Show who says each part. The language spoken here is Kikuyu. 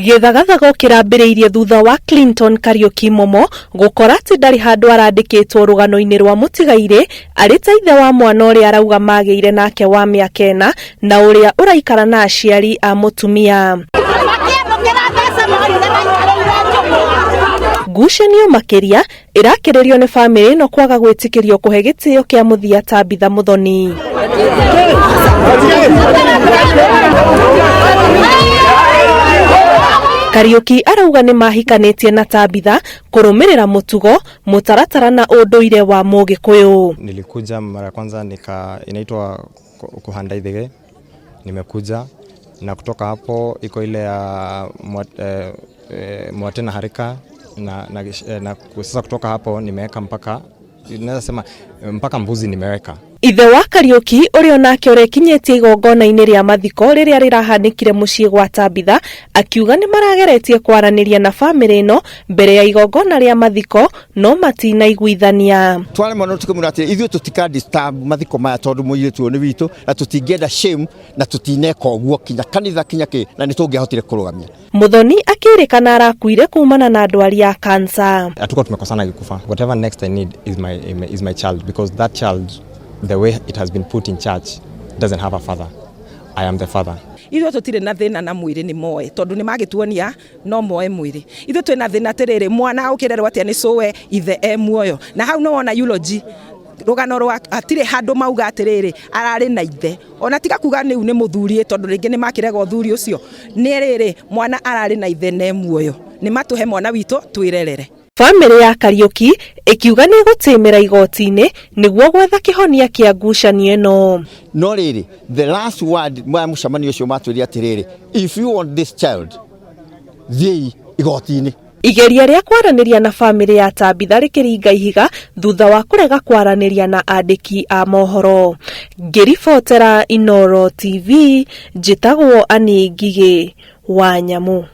Speaker 1: Gĩthagathago kĩrambĩrĩirie thutha wa Clinton Kariuki Momo gũkora atĩ ndarĩ handũ arandĩkĩtwo rũgano-inĩ rwa mũtigairĩ arĩ ta ithe wa mwana ũrĩa arauga magĩire nake wa mĩaka ĩna na ũrĩa ũraikara na aciari a mũtumia. Ngucanio makĩria ĩrakĩrĩrio nĩ bamĩrĩ ĩno kwaga gwĩtĩkĩrio kũhe gĩtĩo kĩa mũthia Tabitha Muthoni. Kariuki arauga nĩ mahikanĩtie na Tabitha kũrũmĩrĩra mũtugo, mũtaratara na ũndũire wa Mũgĩkũyũ.
Speaker 2: Nilikuja mara ya kwanza nika inaitwa kuhanda ithige, nimekuja na kutoka hapo iko ile ya mwate na harika na sasa kutoka hapo nimeweka mpaka naweza sema mpaka mbuzi nimeweka.
Speaker 1: Ithe wa Kariuki ũrĩa onake ũrekinyĩtie igongona-inĩ rĩa mathiko rĩrĩa rĩrahanĩkire mũciĩ gwa Tabitha akiuga nĩ marageretie kwaranĩria na bamĩrĩ ĩno mbere ya igongona rĩa mathiko no matinaiguithania.
Speaker 3: Twaremwo no tukĩmwĩra atĩ ithuĩ tũtika disturb mathiko maya tondũ mũirĩtu ũyũ nĩ witũ na tũtingĩenda shame na tũtineka ũguo kinya kanitha kinya kĩ na nĩ tũngĩahotire kũrũgamia.
Speaker 1: Muthoni akĩrĩkana arakuire kumana na ndwari ya kansa.
Speaker 2: Hatukuwa tumekosana akikufa. Whatever next I need is my child, because that child, the way it has been put in church, doesn't have a father. I am the father.
Speaker 4: Ithuĩ tũtirĩ na thĩna na mwĩrĩ nĩ moe tondũ nĩ magĩtuonia no moe mwĩrĩ. Ithuĩ twĩna thĩna atĩrĩrĩ, mwana ũkĩrerwo atĩa nĩ cũwe ithe e muoyo? Na hau nĩ wona eulogy rũgano rwa hatirĩ handũ mauga atĩrĩrĩ ararĩ na ithe, ona tiga kuga rĩu nĩ mũthuri, tondũ rĩngĩ nĩ makĩrega ũthuri ũcio. Nĩ rĩrĩ, mwana ararĩ na ithe na e muoyo, nĩ matũhe mwana witũ twĩrerere.
Speaker 1: Bamĩrĩ ya Kariuki ĩkiuga nĩ ĩgũtĩmĩra igoti-inĩ nĩguo gwetha kĩhonia kĩa ngucanio ĩno.
Speaker 3: No rĩrĩ, the last word wa mũcemanio ũcio matwĩrire atĩrĩrĩ, "If you want this child, thiĩi igoti-inĩ."
Speaker 1: Igeria rĩa kwaranĩria na bamĩrĩ ya Tabitha rĩkĩringa ihiga thutha wa kũrega kwaranĩria na andĩki a mohoro. Ngĩribotera Inooro TV, njĩtagwo Annie Ngigĩ wa Nyamu.